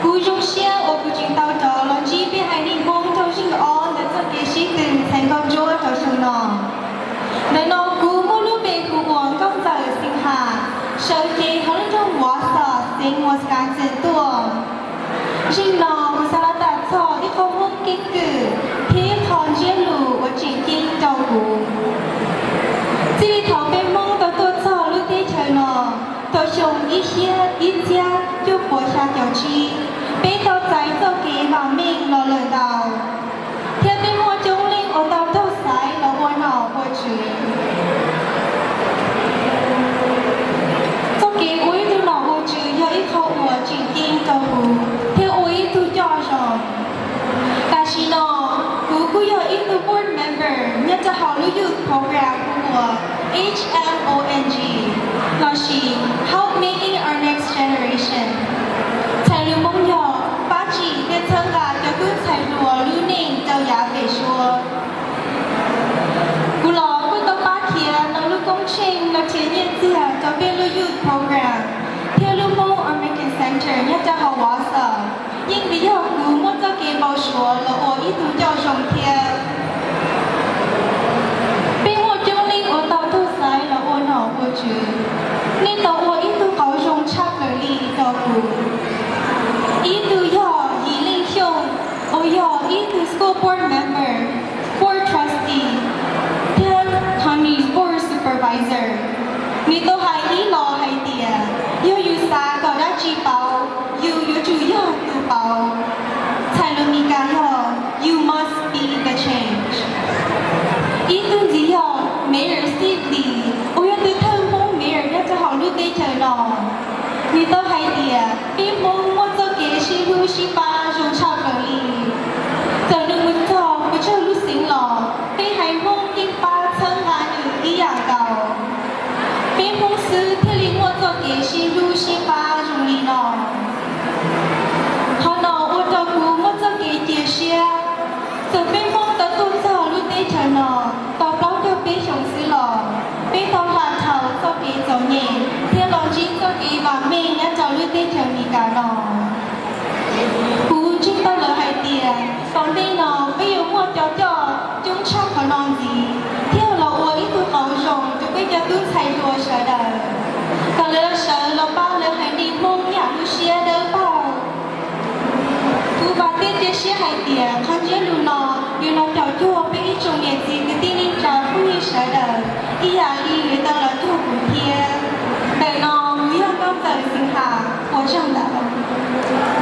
Kuv zoo siab uas kuv tseem tau rov los ntsib peb haiv neeg Hmoob raug zeeg ob ntawm txoj kev sib tw txhais nkauj ntsuab rau xyoo no. Ntawm no kuv muaj lub npe hu ua Nkauj Ntxawm Xeeb Ham, sawv cev hauv lub nroog Wausau, xeev Wisconsin tuaj. Zeeg no kuv xav los tham txog ib qho Hmoob keeb kwm thiab ib qho ntsiab lus uas tseem ceeb rau kuv. Txij li thaum peb Hmoob tau tuaj txog lub teb chaws no thaum xyoo ib txhiab ib txhiab cuaj puas xya caum tsib, peb tau txais txoj kev vam meej los lawm ntau, thiab peb muaj coob leej uas tau raug xaiv los ua nom ua tswv. Txoj kev ua ib tug nom ua tswv yog ib qho uas tseem ceeb rau kuv thiab ua ib tug coj zoo. Tam sim no kuv kuj yog ib tug board member nyob rau hauv lub youth program hu ua H M O N G, lossis Help Making Our Next Generation. Txhais lus Hmoob yog pab tsim thiab txhawb nqa cov tub ntxhais hluas lub neej rau yav pem suab. Kuv los kuj tau pab khiav ntau lub koob tsheej los nrhiav nyiaj txiag rau peb lub youth program thiab lub Hmoob American Center nyob rau hauv Wausau, yeej vim yog kuv muaj txoj kev npau suav los ua ib tug coj zoo thiab. Peb muaj coob leej uas tau raug xaiv los ua nom ua tswv, nej tau ua ib tug qauv zoo tshaj plaws li rau kuv. Ib tug yog Yim Leej Xyooj, uas yog ib tug school board member, board trustee, thiab Honey's board supervisor. Nws tau hais ib los hais tias, yog yus xav kom dab tsi pauv, yus yuav tsum yog tus pauv. Txhais lus Mis Kas yog, you must be the change. Ib tug ntxiv yog Mayor Steve Lee, uas yog tus thawj Hmoob mayor nyob rau hauv lub teb chaws no. Nws tau hais tias peb Hmoob muaj txoj kev sib hlub sib pab zoo tshaj plaws li. Txawm nws mus txog puas tsawg lub xeev los, peb haiv Hmoob yeej pab txhawb nqa nws ib yam nkaus. Peb Hmoob xwb thiaj li muaj txoj kev sib hlub sib pab zoo li no. Qhov no ua rau kuv muaj txoj kev cia siab. Txawm peb Hmoob tau tuaj txog lub teb chaws no tau plaub caug peb xyoos xwb los, peb tau hla dhau txoj kev txom nyem thiab los ntsib txoj kev vam meej nyob rau lub teb chaws Mis Kas no. Kuv ntseeg tau lawv hais tias tom ntej no peb yuav muaj cov coj coob tshaj qhov no ntxiv thiab los ua ib tug qauv zoo rau peb cov tub ntxhais hluas sawv daws, kom lawv sawv los pab lawv haiv neeg Hmoob yam lub siab dawb paug. Kuv vam thiab cia siab hais tias qhov ntsiab lus no yuav los caum cuag peb ib tsoom niam txiv kwv tij neej tsa phooj ywg sawv daws ib yam li lawv tau los cuag kuv thiab. Ntawm no kuv yog Nkauj Ntxawm Xeeb Ham, ua tsaug ntau.